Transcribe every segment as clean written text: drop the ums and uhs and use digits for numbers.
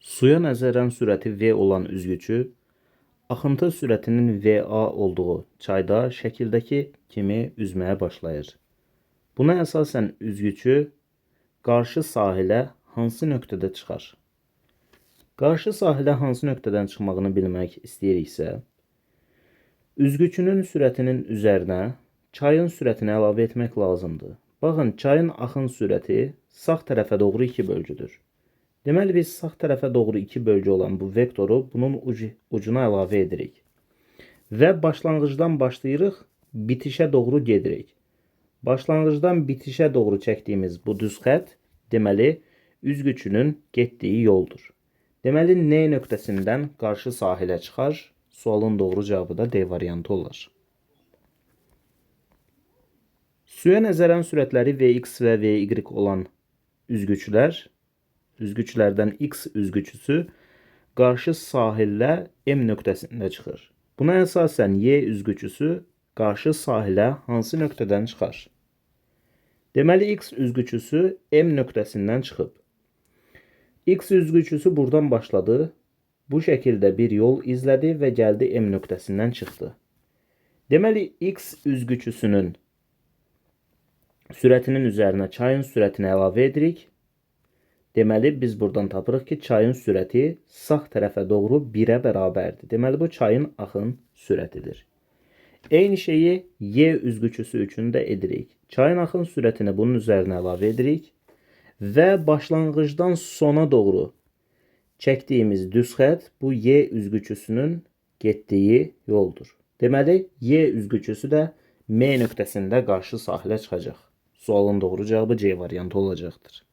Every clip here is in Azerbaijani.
Suya nəzərən sürəti V olan üzgüçü axıntı sürətinin VA olduğu çayda şəkildəki kimi üzməyə başlayır. Buna əsasən üzgüçü qarşı sahilə hansı nöqtədə çıxar? Qarşı sahilə hansı nöqtədən çıxmağını bilmək istəyiriksə, üzgüçünün sürətinin üzərinə çayın sürətini əlavə etmək lazımdır. Baxın, çayın axın sürəti sağ tərəfə doğru 2 bölgüdür. Deməli, biz sağ tərəfə doğru 2 bölgü olan bu vektoru bunun ucuna əlavə edirik. Və başlanğıcdan başlayırıq, bitişə doğru gedirik. Başlanğıcdan bitişə doğru çəkdiyimiz bu düz xətt, deməli, üzgüçünün getdiyi yoldur. Deməli, N nöqtəsindən qarşı sahilə çıxar. Sualın doğru cavabı da D variantı olar. Suya nəzərən sürətləri Vx və Vy olan üzgüçlərdən X üzgüçüsü qarşı sahillə M nöqtəsində çıxır. Buna əsasən Y üzgüçüsü qarşı sahilə hansı nöqtədən çıxar? Deməli, X üzgüçüsü M nöqtəsindən çıxıb. X üzgüçüsü buradan başladı. Bu şəkildə bir yol izlədi və gəldi M nöqtəsindən çıxdı. Deməli, X üzgüçüsünün sürətinin üzərinə çayın sürətini əlavə edirik. Deməli, biz buradan tapırıq ki, çayın sürəti sağ tərəfə doğru 1-ə bərabərdir. Deməli, bu çayın axın sürətidir. Eyni şeyi Y üzgüçüsü üçün də edirik. Çayın axın sürətini bunun üzərinə əlavə edirik və başlanğıcdan sona doğru çəkdiyimiz düz xətt bu Y üzgüçüsünün getdiyi yoldur. Deməli, Y üzgüçüsü də M nöqtəsində qarşı sahilə çıxacaq. Sualın doğru cavabı C variantı olacaqdır.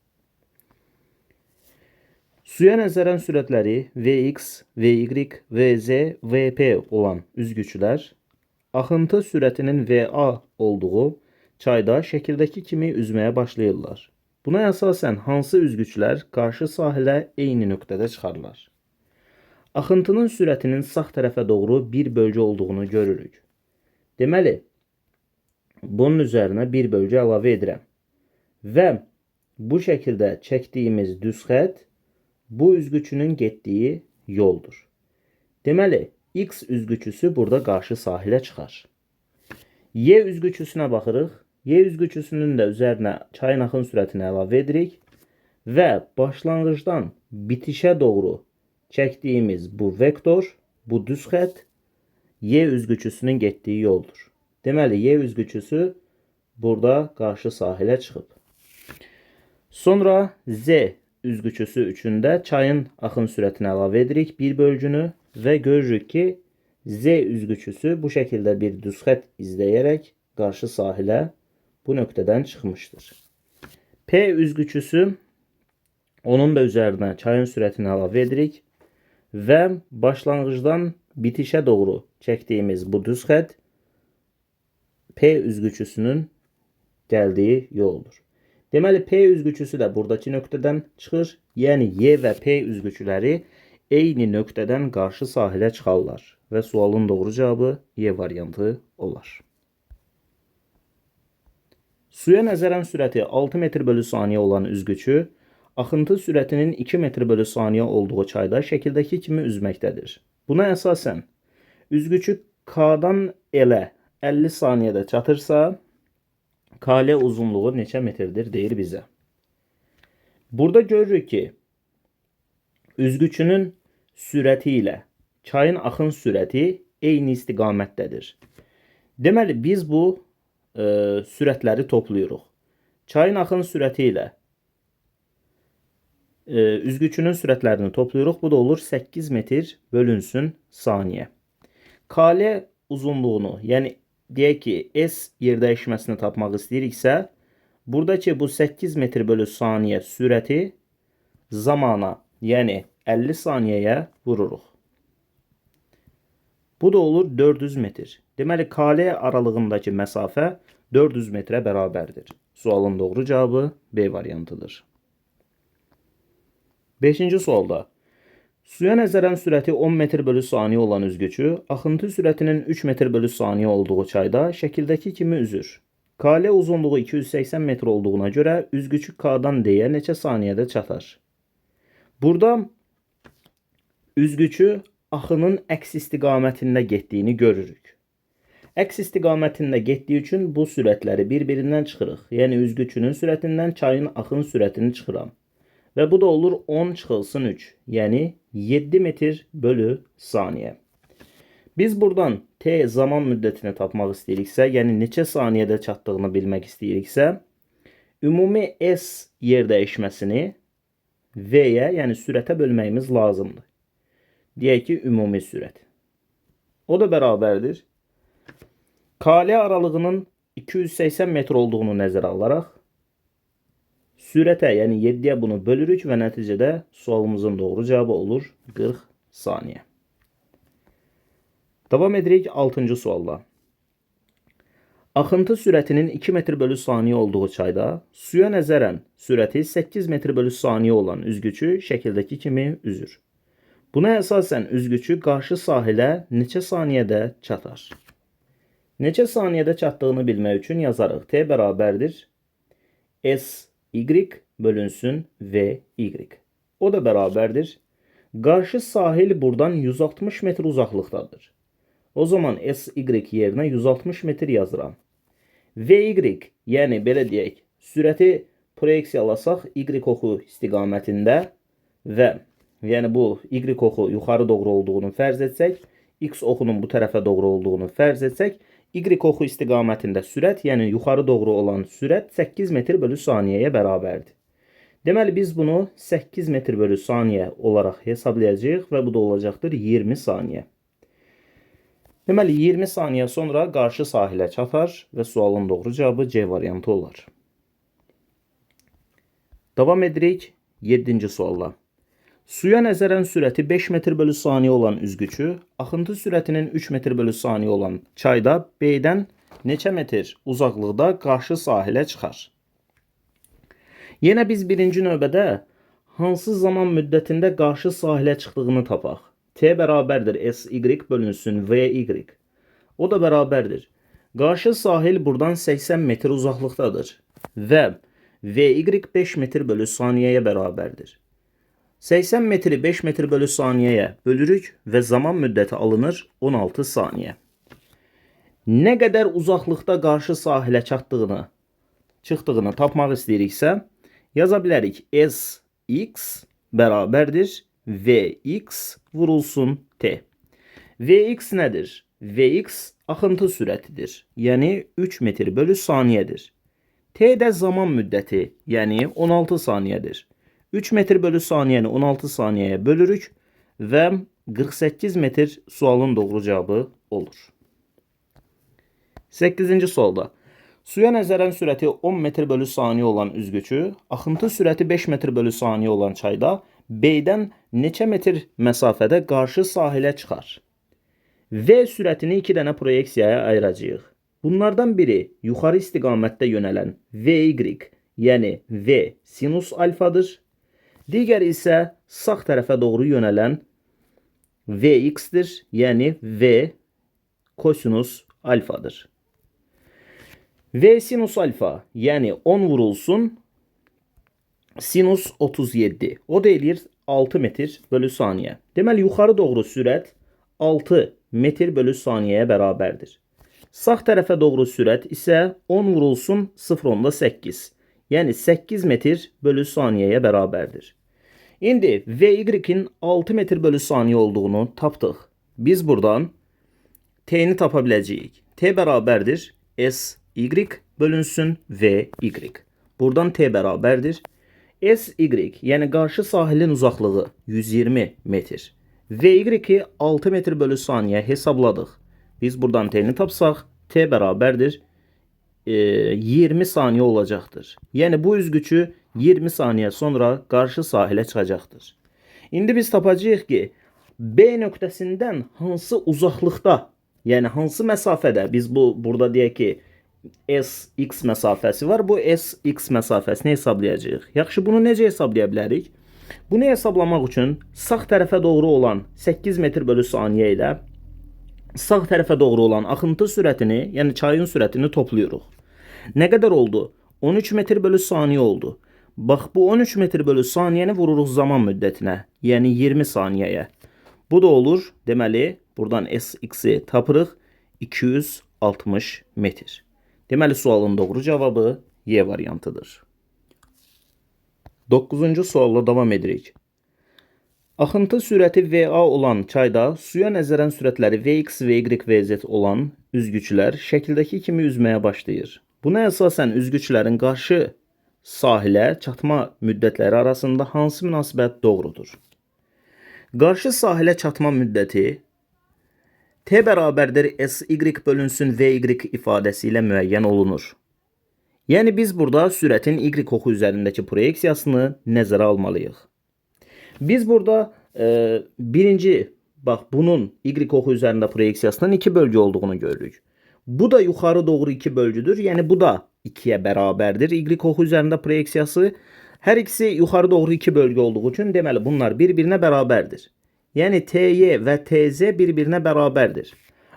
Suya nəzərən sürətləri Vx, Vy, Vz, Vp olan üzgüçülər axıntı sürətinin Va olduğu çayda şəkildəki kimi üzməyə başlayırlar. Buna əsasən hansı üzgüçülər qarşı sahilə eyni nöqtədə çıxarlar? Axıntının sürətinin sağ tərəfə doğru bir bölgü olduğunu görürük. Deməli, bunun üzərinə bir bölgü əlavə edirəm. Və bu şəkildə çəkdiyimiz düz xətt bu üzgüçünün getdiyi yoldur. Deməli, X üzgüçüsü burada qarşı sahilə çıxar. Y üzgüçüsünə baxırıq. Y üzgüçüsünün də üzərinə çayın axın sürətini əlavə edirik və başlanğıcdan bitişə doğru çəkdiyimiz bu vektor, bu düz xətt Y üzgüçüsünün getdiyi yoldur. Deməli, Y üzgüçüsü burada qarşı sahilə çıxıb. Sonra Z üzgüçüsü üçün də çayın axın sürətini əlavə edirik bir bölgünü və görürük ki, Z üzgüçüsü bu şəkildə bir düz xətt izləyərək qarşı sahilə bu nöqtədən çıxmışdır. P üzgüçüsü, onun da üzərinə çayın sürətini əlavə edirik və başlanğıcdan bitişə doğru çəkdiyimiz bu düz xətt P üzgüçüsünün gəldiyi yoldur. Deməli, P üzgüçüsü də buradakı nöqtədən çıxır. Yəni, Y və P üzgüçüləri eyni nöqtədən qarşı sahilə çıxarlar. Və sualın doğru cavabı Y variantı olar. Suya nəzərən sürəti 6 metr bölü saniyə olan üzgüçü, axıntı sürətinin 2 metr bölü saniyə olduğu çayda şəkildəki kimi üzməkdədir. Buna əsasən, üzgüçü K-dan L-ə 50 saniyədə çatırsa, KL uzunluğu neçə metrdir deyir bizə. Burada görürük ki, üzgüçünün sürəti ilə çayın axın sürəti eyni istiqamətdədir. Deməli, biz bu sürətləri toplayırıq. Çayın axın sürəti ilə üzgüçünün sürətlərini toplayırıq. Bu da olur 8 metr bölünsün saniyə. KL uzunluğunu, yəni deyək ki, S yer dəyişməsini tapmaq istəyiriksə, buradakı bu 8 metr bölü saniyə sürəti zamana, yəni 50 saniyəyə vururuq. Bu da olur 400 metr. Deməli, KL aralığındakı məsafə 400 metrə bərabərdir. Sualın doğru cavabı B variantıdır. 5-ci sualda suya nəzərən sürəti 10 metr bölü saniyə olan üzgüçü, axıntı sürətinin 3 metr bölü saniyə olduğu çayda şəkildəki kimi üzür. KL uzunluğu 280 metr olduğuna görə üzgüçü K-dan D-yə neçə saniyədə çatar? Burada Üzgüçü axının əks istiqamətində getdiyini görürük. Əks istiqamətində getdiyi üçün bu sürətləri bir-birindən çıxırıq. Yəni üzgüçünün sürətindən çayın axın sürətini çıxıram. Və bu da olur 10 çıxılsın 3, yəni 7 metr bölü saniyə. Biz buradan T zaman müddətini tapmaq istəyiriksə, yəni neçə saniyədə çatdığını bilmək istəyiriksə, ümumi S yer dəyişməsini V-yə, yəni sürətə bölməyimiz lazımdır. Deyək ki, ümumi sürət. O da bərabərdir. KL aralığının 280 metr olduğunu nəzərə alaraq, sürətə, yəni 7-yə bunu bölürük və nəticədə sualımızın doğru cavabı olur 40 saniyə. Davam edirik 6-cı sualla. Axıntı sürətinin 2 metr bölü saniyə olduğu çayda suya nəzərən sürəti 8 metr bölü saniyə olan üzgüçü şəkildəki kimi üzür. Buna əsasən üzgüçü qarşı sahilə neçə saniyədə çatar? Neçə saniyədə çatdığını bilmək üçün yazarıq. T bərabərdir SY bölünsün VY. O da bərabərdir. Qarşı sahil buradan 160 metr uzaqlıqdadır. O zaman SY yerinə 160 metr yazıram. VY, yəni belə deyək, sürəti proyeksiyalasaq Y oxu istiqamətində və yəni bu Y oxu yuxarı doğru olduğunu fərz etsək, X oxunun bu tərəfə doğru olduğunu fərz etsək, Y oxu istiqamətində sürət, yəni yuxarı doğru olan sürət 8 metr bölü saniyəyə bərabərdir. Deməli, biz bunu 8 metr bölü saniyə olaraq hesablayacağıq və bu da olacaqdır 20 saniyə. Deməli, 20 saniyə sonra qarşı sahilə çatar və sualın doğru cavabı C variantı olar. Davam edirik 7-ci sualla. Suya nəzərən sürəti 5 metr bölü saniyə olan üzgüçü, axıntı sürətinin 3 metr bölü saniyə olan çayda B-dən neçə metr uzaqlıqda qarşı sahilə çıxar? Yenə biz birinci növbədə hansı zaman müddətində qarşı sahilə çıxdığını tapaq. T bərabərdir SY bölünsün VY. O da bərabərdir. Qarşı sahil buradan 80 metr uzaqlıqdadır və VY 5 metr bölü saniyəyə bərabərdir. 80 metri 5 metr bölü saniyəyə bölürük və zaman müddəti alınır 16 saniyə. Nə qədər uzaqlıqda qarşı sahilə çıxdığını tapmaq istəyiriksə, yaza bilərik SX bərabərdir VX vurulsun T. VX nədir? VX axıntı sürətidir. Yəni 3 metr bölü saniyədir. T də zaman müddəti, yəni 16 saniyədir. 3 metr bölü saniyəni 16 saniyəyə bölürük və 48 metr sualın doğru cavabı olur. 8-ci sualda suya nəzərən sürəti 10 metr bölü saniyə olan üzgüçü, axıntı sürəti 5 metr bölü saniyə olan çayda B-dən neçə metr məsafədə qarşı sahilə çıxar? V sürətini 2 dənə proyeksiyaya ayıracağıq. Bunlardan biri yuxarı istiqamətdə yönələn VY, yəni V sinus alfadır. Digəri isə sağ tərəfə doğru yönələn VX-dir, yəni V kosinus alfadır. V sinus alfa, yəni 10 vurulsun sinus 37. O da eləyir 6 metr bölü saniyə. Deməli, yuxarı doğru sürət 6 metr bölü saniyəyə bərabərdir. Sağ tərəfə doğru sürət isə 10 vurulsun 0,8. Yəni 8 metr bölü saniyəyə bərabərdir. İndi VY-in 6 metr bölü saniyə olduğunu tapdıq. Biz buradan T-ni tapa biləcəyik. T bərabərdir SY bölünsün VY. Buradan T bərabərdir SY, yəni qarşı sahilin uzaqlığı 120 metr. VY-i 6 metr bölü saniyə hesabladıq. Biz buradan T-ni tapsaq, T bərabərdir 20 saniyə olacaqdır. Yəni bu üzgüçü 20 saniyə sonra qarşı sahilə çıxacaqdır. İndi biz tapacağıq ki, B nöqtəsindən hansı uzaqlıqda, yəni hansı məsafədə biz bu burada deyək ki, SX məsafəsi var. Bu SX məsafəsini hesablayacağıq. Yaxşı, bunu necə hesablaya bilərik? Bunu hesablamaq üçün sağ tərəfə doğru olan 8 metr bölü saniyə ilə sağ tərəfə doğru olan axıntı sürətini, yəni çayın sürətini toplayırıq. Nə qədər oldu? 13 metr bölü saniyə oldu. Bax, bu 13 metr bölü saniyəni vururuq zaman müddətinə, yəni 20 saniyəyə. Bu da olur. Deməli, buradan SX-i tapırıq. 260 metr. Deməli, sualın doğru cavabı Y variantıdır. 9-cu sualla davam edirik. Axıntı sürəti VA olan çayda suya nəzərən sürətləri VX, VY, VZ olan üzgüçülər şəkildəki kimi üzməyə başlayır. Buna əsasən üzgüçülərin qarşı sahilə çatma müddətləri arasında hansı münasibət doğrudur? Qarşı sahilə çatma müddəti T bərabərdir SY bölünsün VY ifadəsi ilə müəyyən olunur. Yəni biz burada sürətin Y oxu üzərindəki proyeksiyasını nəzərə almalıyıq. Biz burada birinci, bax bunun Y oxu üzərində proyeksiyasının 2 bölgü olduğunu görürük. Bu da yuxarı doğru 2 bölgüdür. Yəni bu da 2-yə bərabərdir. Y oxu üzərində proyeksiyası. Hər ikisi yuxarı doğru 2 bölgü olduğu üçün deməli bunlar bir-birinə bərabərdir. Yəni TY və TZ bir-birinə bərabərdir.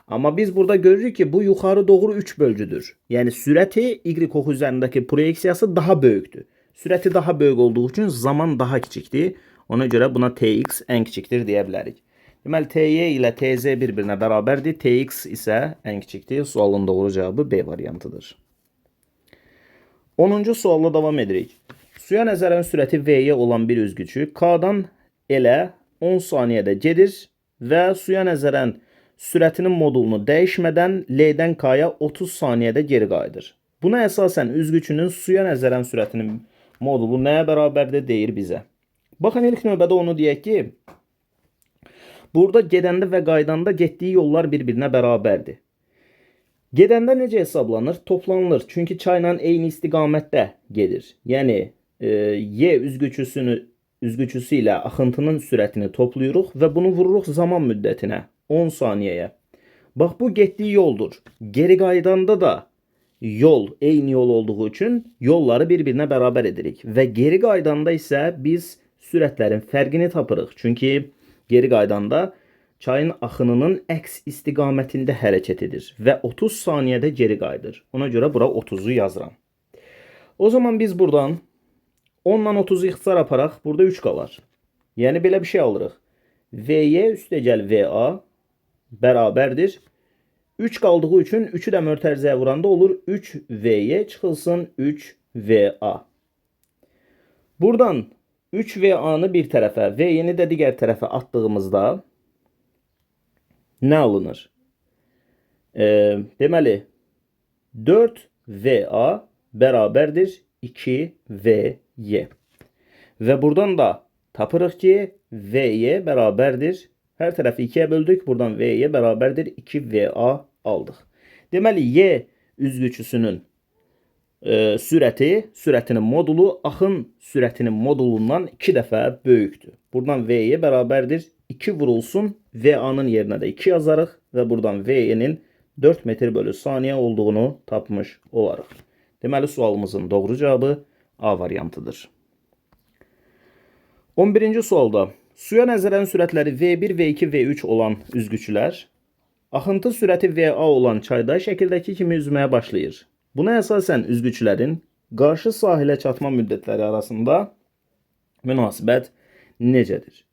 Amma biz burada görürük ki, bu yuxarı doğru 3 bölgüdür. Yəni sürəti Y oxu üzərindəki proyeksiyası daha böyükdür. Sürəti daha böyük olduğu üçün zaman daha kiçikdir. Ona görə buna TX ən kiçikdir deyə bilərik. Deməli TY ilə TZ bir-birinə bərabərdir. TX isə ən kiçikdir. Sualın doğru cavabı B variantıdır. 10-cu sualla davam edirik. Suya nəzərən sürəti VY olan bir üzgüçü K-dan L-ə 10 saniyədə gedir və suya nəzərən sürətinin modulunu dəyişmədən L-dən K-ya 30 saniyədə geri qayıdır. Buna əsasən üzgüçünün suya nəzərən sürətinin modulu nəyə bərabərdir deyir bizə. Baxın, ilk növbədə onu deyək ki, burada gedəndə və qaydanda getdiyi yollar bir-birinə bərabərdir. Gedəndə necə hesablanır? Toplanılır. Çünki çayla eyni istiqamətdə gedir. Yəni Y üzgüçüsü ilə axıntının sürətini toplayırıq və bunu vururuq zaman müddətinə, 10 saniyəyə. Bax, bu getdiyi yoldur. Geri qaydanda da yol eyni yol olduğu üçün yolları bir-birinə bərabər edirik. Və geri qaydanda isə biz sürətlərin fərqini tapırıq. Çünki geri qaydanda çayın axınının əks istiqamətində hərəkət edir və 30 saniyədə geri qayıdır. Ona görə bura 30-u yazıram. O zaman biz buradan 10 ilə 30-u ixtisar aparaq, burada 3 qalar. Yəni belə bir şey alırıq. VY üstəgəl VA bərabərdir. 3 qaldığı üçün 3-ü də mötərizəyə vuranda olur 3VY çıxılsın 3VA. Buradan 3VA-nı bir tərəfə, VY-ni də digər tərəfə atdığımızda nə alınır? Deməli 4VA bərabərdir 2VY. Və buradan da tapırıq ki, VY bərabərdir. Hər tərəfi 2-yə böldük. Buradan VY bərabərdir 2VA aldıq. Deməli, Y üzgüçüsünün sürətinin modulu axın sürətinin modulundan 2 dəfə böyükdür. Buradan VY bərabərdir 2 vurulsun. VA-nın yerinə də 2 yazarıq və buradan VY-nin 4 metr bölü saniyə olduğunu tapmış olarıq. Deməli, sualımızın doğru cavabı A variantıdır. 11-ci sualda suya nəzərən sürətləri V1, V2, V3 olan üzgüçülər axıntı sürəti VA olan çayda şəkildəki kimi üzməyə başlayır. Buna əsasən üzgüçülərin qarşı sahilə çatma müddətləri arasında münasibət necədir?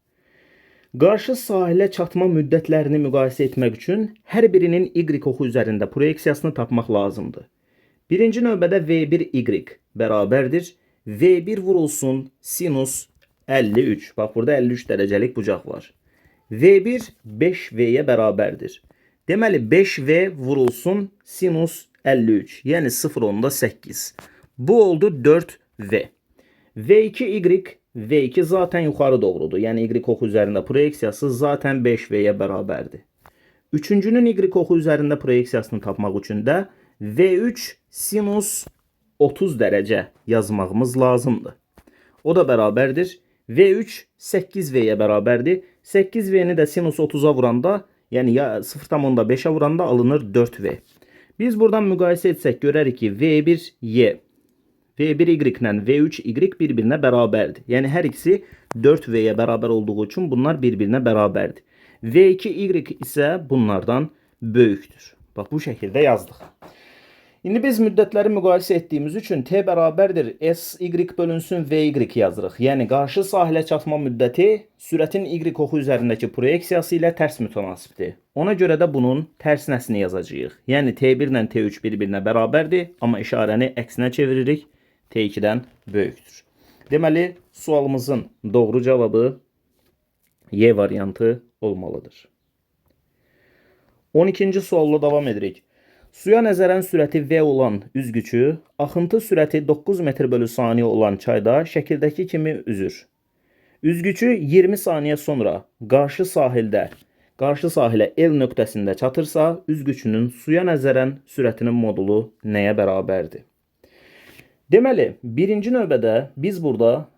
Qarşı sahilə çatma müddətlərini müqayisə etmək üçün hər birinin Y oxu üzərində proyeksiyasını tapmaq lazımdır. Birinci növbədə V1Y bərabərdir. V1 vurulsun sinus 53. Bax, burada 53 dərəcəlik bucaq var. V1 5V-yə bərabərdir. Deməli, 5V vurulsun sinus 53. Yəni 0,8. Bu oldu 4V. V2Y, V2 zaten yuxarı doğrudur. Yəni Y oxu üzərində proyeksiyası zaten 5V-yə bərabərdir. Üçüncünün Y oxu üzərində proyeksiyasını tapmaq üçün də V3 sinus 30 dərəcə yazmağımız lazımdır. O da bərabərdir. V3 8V-yə bərabərdir. 8V-ni də sinus 30-a vuranda, yəni 0,5-ə vuranda alınır 4V. Biz buradan müqayisə etsək görərik ki, V1Y, V1Y ilə V3Y bir-birinə bərabərdir. Yəni hər ikisi 4V-yə bərabər olduğu üçün bunlar bir-birinə bərabərdir. V2Y isə bunlardan böyükdür. Bax, bu şəkildə yazdıq. İndi biz müddətləri müqayisə etdiyimiz üçün T bərabərdir SY bölünsün VY yazırıq. Yəni qarşı sahilə çatma müddəti sürətin Y oxu üzərindəki proyeksiyası ilə tərs mütənasibdir. Ona görə də bunun tərsinəsini yazacağıq. Yəni T1 ilə T3 bir-birinə bərabərdir, amma işarəni əksinə çeviririk. T2-dən böyükdür. Deməli, sualımızın doğru cavabı Y variantı olmalıdır. 12-ci sualla davam edirik. Suya nəzərən sürəti V olan üzgüçü, axıntı sürəti 9 metr bölü saniyə olan çayda şəkildəki kimi üzür. Üzgüçü 20 saniyə sonra qarşı sahilə L nöqtəsində çatırsa, üzgüçünün suya nəzərən sürətinin modulu nəyə bərabərdir? Deməli, birinci növbədə biz burada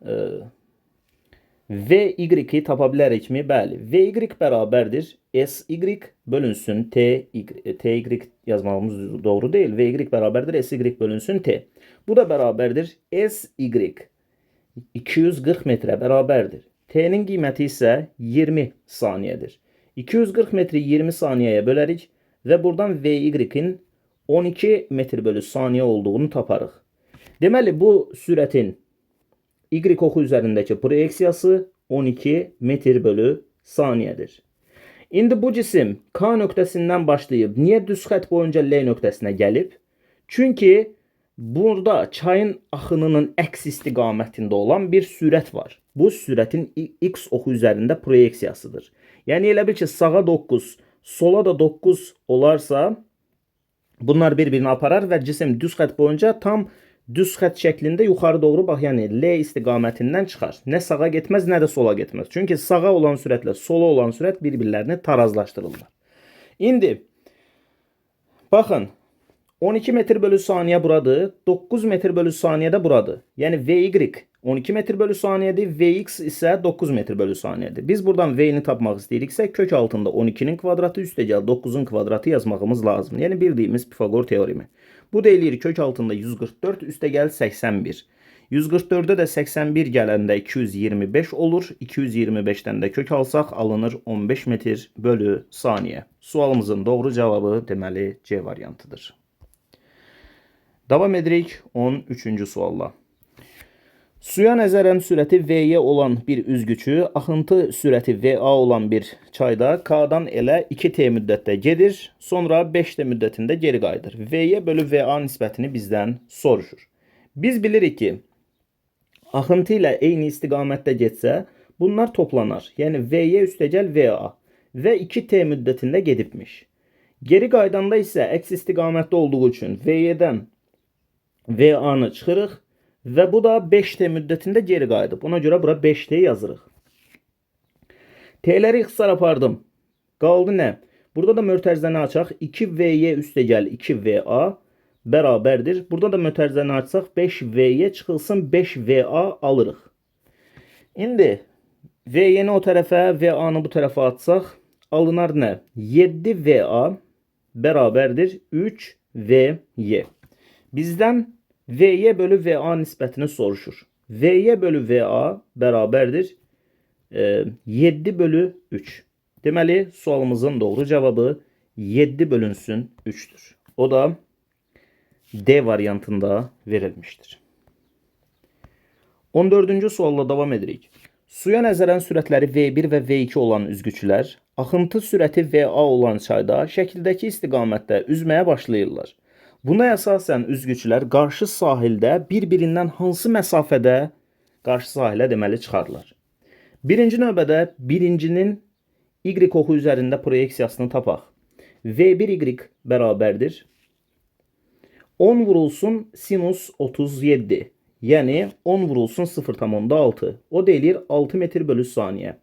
VY-i tapa bilərikmi? Bəli. VY bərabərdir SY bölünsün TY. TY yazmağımız doğru deyil. VY bərabərdir SY bölünsün T. Bu da bərabərdir SY 240 metrə bərabərdir. T-nin qiyməti isə 20 saniyədir. 240 metri 20 saniyəyə bölərik və buradan VY-in 12 metr bölü saniyə olduğunu taparıq. Deməli, bu sürətin Y oxu üzərindəki proyeksiyası 12 metr bölü saniyədir. İndi bu cisim K nöqtəsindən başlayıb niyə düz xətt boyunca L nöqtəsinə gəlib? Çünki burada çayın axınının əks istiqamətində olan bir sürət var. Bu sürətin X oxu üzərində proyeksiyasıdır. Yəni elə bil ki, sağa 9, sola da 9 olarsa bunlar bir-birini aparar və cisim düz xətt boyunca tam düz xətt şəklində yuxarı doğru bax, yəni L istiqamətindən çıxar. Nə sağa getməz, nə də sola getməz. Çünki sağa olan sürətlə sola olan sürət bir-birlərini tarazlaşdırırlar. İndi baxın, 12 metr bölü saniyə buradır, 9 metr bölü saniyə də buradır. Yəni VY 12 metr bölü saniyədir, VX isə 9 metr bölü saniyədir. Biz buradan V-ni tapmaq istəyiriksə, kök altında 12-nin kvadratı üstəgəl 9-un kvadratı yazmağımız lazımdır. Yəni bildiyimiz Pifaqor teoremi. Bu da eləyir kök altında 144 üstəgəl 81. 144-ə də 81 gələndə 225 olur. 225-dən də kök alsaq alınır 15 metr bölü saniyə. Sualımızın doğru cavabı deməli C variantıdır. Davam edirik 13-cü sualla. Suya nəzərən sürəti VY olan bir üzgüçü, axıntı sürəti VA olan bir çayda K-dan elə 2T müddətdə gedir, sonra 5T müddətində geri qayıdır. VY bölü VA nisbətini bizdən soruşur. Biz bilirik ki, axıntı ilə eyni istiqamətdə getsə, bunlar toplanar. Yəni VY üstəgəl VA və 2T müddətində gedibmiş. Geri qaydanda isə əks istiqamətdə olduğu üçün VY-dən VA-nı çıxırıq və bu da 5T müddətində geri qayıdıb. Ona görə bura 5T yazırıq. T-ləri ixtisar apardım. Qaldı nə? Burada da mötərizəni açaq. 2VY üstəgəl 2VA bərabərdir. Burada da mötərizəni açsaq 5VY çıxılsın 5VA alırıq. İndi VY-ni o tərəfə, VA-nı bu tərəfə atsaq alınar nə? 7VA bərabərdir 3VY. Bizdən VY bölü VA nisbətini soruşur. VY bölü VA bərabərdir 7 bölü 3. Deməli, sualımızın doğru cavabı 7 bölünsün 3'tür. O da D variantında verilmişdir. 14-cü sualla davam edirik. Suya nəzərən sürətləri V1 və V2 olan üzgüçülər axıntı sürəti VA olan çayda şəkildəki istiqamətdə üzməyə başlayırlar. Buna əsasən üzgüçülər qarşı sahildə bir-birindən hansı məsafədə qarşı sahilə deməli çıxarlar. Birinci növbədə birincinin Y oxu üzərində proyeksiyasını tapaq. V1Y bərabərdir 10 vurulsun sinus 37. Yəni 10 vurulsun 0,6. O da eləyir 6 metr bölü saniyə.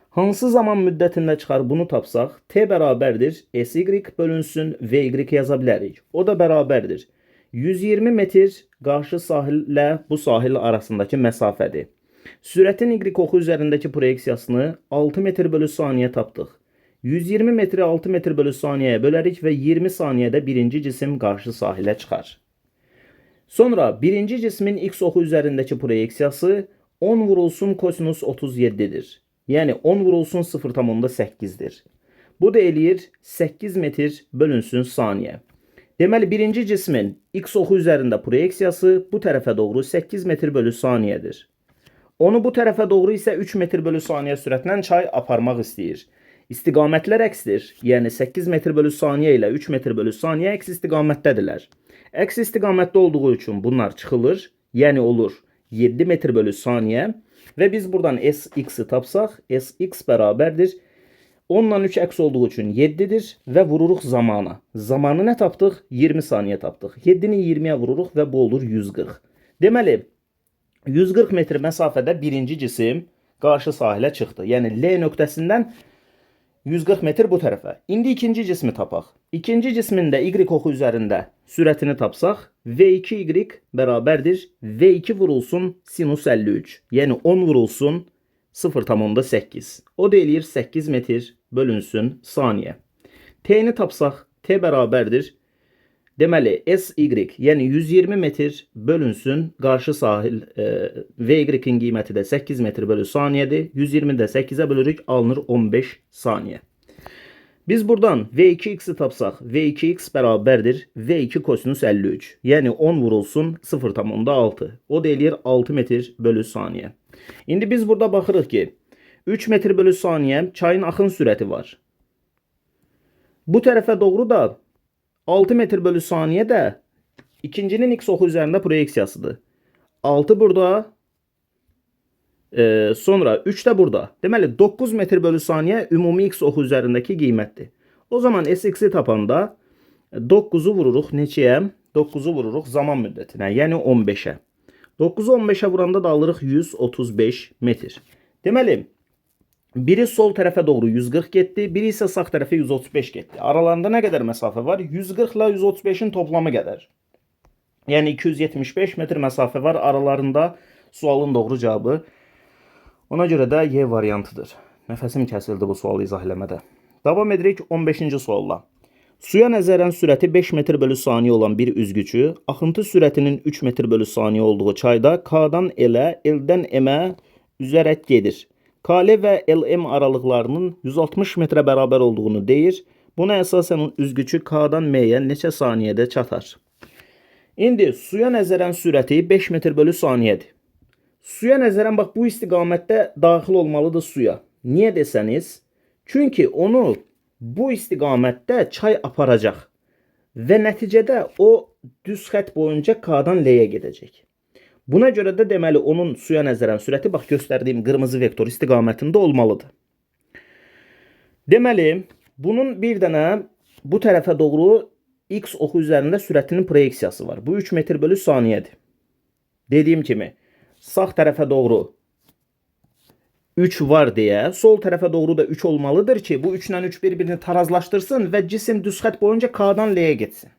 Hansı zaman müddətində çıxar bunu tapsaq, T bərabərdir SY bölünsün VY yaza bilərik. O da bərabərdir 120 metr qarşı sahillə bu sahil arasındakı məsafədir. Sürətin Y oxu üzərindəki proyeksiyasını 6 metr bölü saniyə tapdıq. 120 metri 6 metr bölü saniyəyə bölərik və 20 saniyədə birinci cisim qarşı sahilə çıxar. Sonra birinci cismin X oxu üzərindəki proyeksiyası 10 vurulsun kosinus 37-dir. Yəni 10 vurulsun 0,8-dir. Bu da eləyir 8 metr bölünsün saniyə. Deməli, birinci cismin x oxu üzərində proyeksiyası bu tərəfə doğru 8 metr bölü saniyədir. Onu bu tərəfə doğru isə 3 metr bölü saniyə sürətlə çay aparmaq istəyir. İstiqamətlər əksdir. Yəni 8 metr bölü saniyə ilə 3 metr bölü saniyə əks istiqamətdədirlər. Əks istiqamətdə olduğu üçün bunlar çıxılır. Yəni olur 7 metr bölü saniyə. Və biz buradan Sx-i tapsaq, Sx bərabərdir 10 ilə 3 əks olduğu üçün 7-dir və vururuq zamana. Zamanı nə tapdıq? 20 saniyə tapdıq. 7-ni 20-yə vururuq və bu olur 140. Deməli, 140 metr məsafədə birinci cisim qarşı sahilə çıxdı. Yəni L nöqtəsindən 140 metr bu tərəfə. İndi ikinci cismi tapaq. İkinci cismin də Y oxu üzərində sürətini tapsaq, V2Y bərabərdir V2 vurulsun sinus 53. Yəni 10 vurulsun 0,8. O da eləyir 8 metr bölünsün saniyə. T-ni tapsaq, T bərabərdir. Deməli, SY, yəni 120 metr bölünsün qarşı sahil VY-in qiyməti də 8 metr bölü saniyədir. 120-ni də 8-ə bölürük, alınır 15 saniyə. Biz buradan V2x-i tapsaq, V2x bərabərdir V2 kosinus 53. Yəni 10 vurulsun 0,6. O da eləyir 6 metr bölü saniyə. İndi biz burada baxırıq ki, 3 metr bölü saniyə çayın axın sürəti var. Bu tərəfə doğru da 6 metr bölü saniyə də ikincinin x oxu üzərində proyeksiyasıdır. 6 burada, sonra 3 də burada. Deməli 9 metr bölü saniyə ümumi x oxu üzərindəki qiymətdir. O zaman Sx-i tapanda 9-u vururuq neçəyə? 9-u vururuq zaman müddətinə, yəni 15-ə. 9-u 15-ə vuranda da alırıq 135 metr. Deməli, biri sol tərəfə doğru 140 getdi, biri isə sağ tərəfə 135 getdi. Aralarında nə qədər məsafə var? 140 ilə 135-in toplamı qədər. Yəni 275 metr məsafə var aralarında. Sualın doğru cavabı. Ona görə də Y variantıdır. Nəfəsim kəsildi bu sualı izah eləmədə. Davam edirik 15-ci sualla. Suya nəzərən sürəti 5 metr bölü saniyə olan bir üzgüçü, axıntı sürətinin 3 metr bölü saniyə olduğu çayda K-dan L-ə, L-dən M-ə üzərək gedir. KL və LM aralıqlarının 160 metrə bərabər olduğunu deyir. Buna əsasən üzgüçü K-dan M-yə neçə saniyədə çatar? İndi suya nəzərən sürəti 5 metr bölü saniyədir. Suya nəzərən bax bu istiqamətdə daxil olmalıdır suya. Niyə desəniz? Çünki onu bu istiqamətdə çay aparacaq və nəticədə o düz xətt boyunca K-dan L-yə gedəcək. Buna görə də deməli onun suya nəzərən sürəti bax göstərdiyim qırmızı vektor istiqamətində olmalıdır. Deməli, bunun bir dənə bu tərəfə doğru x oxu üzərində sürətinin proyeksiyası var. Bu 3 metr bölü saniyədir. Dediyim kimi, sağ tərəfə doğru 3 var deyə, sol tərəfə doğru da 3 olmalıdır ki, bu 3 ilə 3 bir-birini tarazlaşdırsın və cisim düz xətt boyunca K-dan L-yə getsin.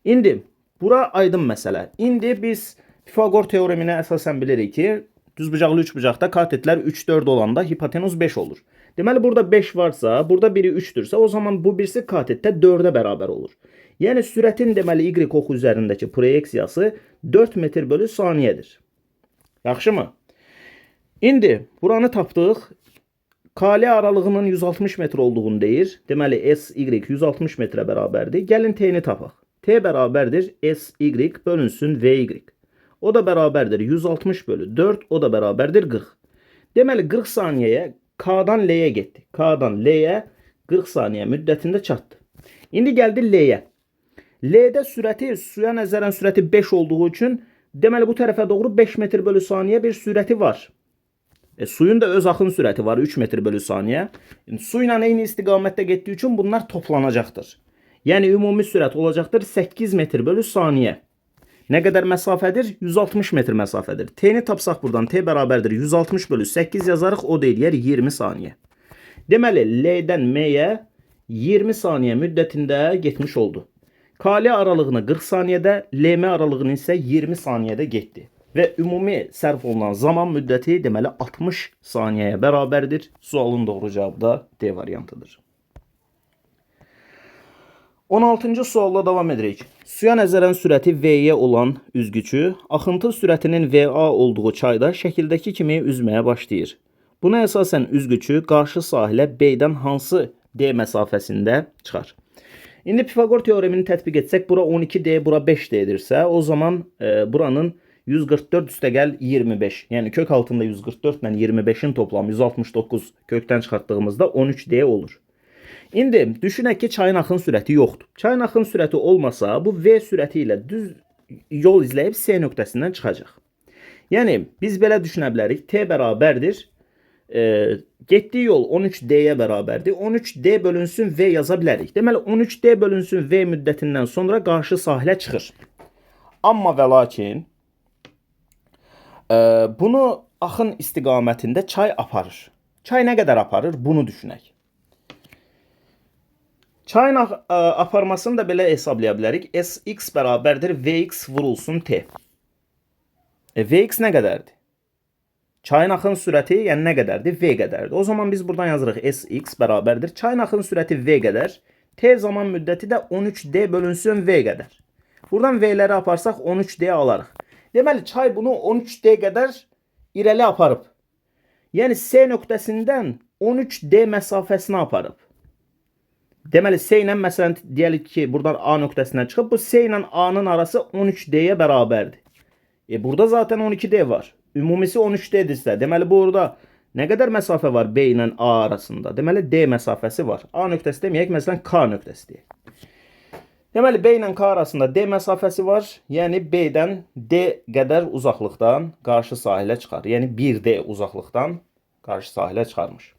İndi bura aydın məsələ. İndi biz Pifaqor teoreminə əsasən bilirik ki, düzbucaqlı üçbucaqda katetlər 3-4 olanda hipotenuz 5 olur. Deməli burada 5 varsa, burada biri 3-dürsə, o zaman bu birisi katetdə 4-ə bərabər olur. Yəni sürətin deməli y oxu üzərindəki proyeksiyası 4 metr bölü saniyədir. Yaxşımı? İndi buranı tapdıq. KL aralığının 160 metr olduğunu deyir. Deməli SY 160 metrə bərabərdir. Gəlin T-ni tapaq. T bərabərdir SY bölünsün VY. O da bərabərdir 160 bölü 4, o da bərabərdir 40. Deməli 40 saniyəyə K-dan L-yə getdi. K-dan L-yə 40 saniyə müddətində çatdı. İndi gəldi L-yə. L-də sürəti suya nəzərən sürəti 5 olduğu üçün deməli bu tərəfə doğru 5 metr bölü saniyə bir sürəti var. Suyun da öz axın sürəti var 3 metr bölü saniyə. Su ilə eyni istiqamətdə getdiyi üçün bunlar toplanacaqdır. Yəni ümumi sürət olacaqdır 8 metr bölü saniyə. Nə qədər məsafədir? 160 metr məsafədir. T-ni tapsaq buradan T bərabərdir 160 bölü 8 yazarıq, o da eləyər 20 saniyə. Deməli L-dən M-yə 20 saniyə müddətində getmiş oldu. KL aralığını 40 saniyədə, LM aralığını isə 20 saniyədə getdi. Və ümumi sərf olunan zaman müddəti deməli 60 saniyəyə bərabərdir. Sualın doğru cavabı da D variantıdır. 16-cı sualla davam edirik. Suya nəzərən sürəti V-yə olan üzgüçü axıntı sürətinin VA olduğu çayda şəkildəki kimi üzməyə başlayır. Buna əsasən üzgüçü qarşı sahilə B-dən hansı D məsafəsində çıxar? İndi Pifaqor teoremini tətbiq etsək, bura 12D, bura 5D-dirsə, o zaman buranın 144 üstəgəl 25, yəni kök altında 144 ilə 25-in toplamı 169 kökdən çıxartdığımızda 13D olur. İndi düşünək ki, çayın axın sürəti yoxdur. Çayın axın sürəti olmasa, bu V sürəti ilə düz yol izləyib S nöqtəsindən çıxacaq. Yəni biz belə düşünə bilərik. T bərabərdir. Getdiyi yol 13D-yə bərabərdir. 13D bölünsün V yaza bilərik. Deməli 13D bölünsün V müddətindən sonra qarşı sahilə çıxır. Amma və lakin bunu axın istiqamətində çay aparır. Çay nə qədər aparır? Bunu düşünək. Çayın aparmasını da belə hesablaya bilərik. Sx bərabərdir Vx vurulsun T. Vx nə qədərdir? Çayın axın sürəti, yəni nə qədərdir? V qədərdir. O zaman biz buradan yazırıq Sx bərabərdir. Çayın axın sürəti V qədər. T zaman müddəti də 13D bölünsün V qədər. Buradan V-ləri aparsaq 13D alarıq. Deməli çay bunu 13D qədər irəli aparıb. Yəni S nöqtəsindən 13D məsafəsinə aparıb. Deməli S ilə məsələn deyəlik ki, buradan A nöqtəsindən çıxıb bu S ilə A-nın arası 13D-yə bərabərdir. Burada zaten 12D var. Ümumisi 13D-dirsə, deməli burada nə qədər məsafə var B ilə A arasında? Deməli D məsafəsi var. A nöqtəsi deməyək, məsələn K nöqtəsi deyək. Deməli B ilə K arasında D məsafəsi var. Yəni B-dən D qədər uzaqlıqdan qarşı sahilə çıxar. Yəni 1D uzaqlıqdan qarşı sahilə çıxarmış.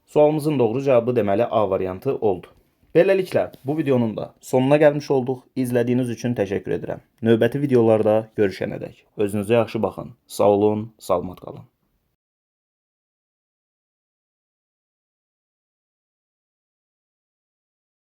Sualımızın doğru cavabı deməli A variantı oldu. Beləliklə bu videonun da sonuna gəlmiş olduq. İzlədiyiniz üçün təşəkkür edirəm. Növbəti videolarda görüşənədək özünüzə yaxşı baxın. Sağ olun, salamat qalın.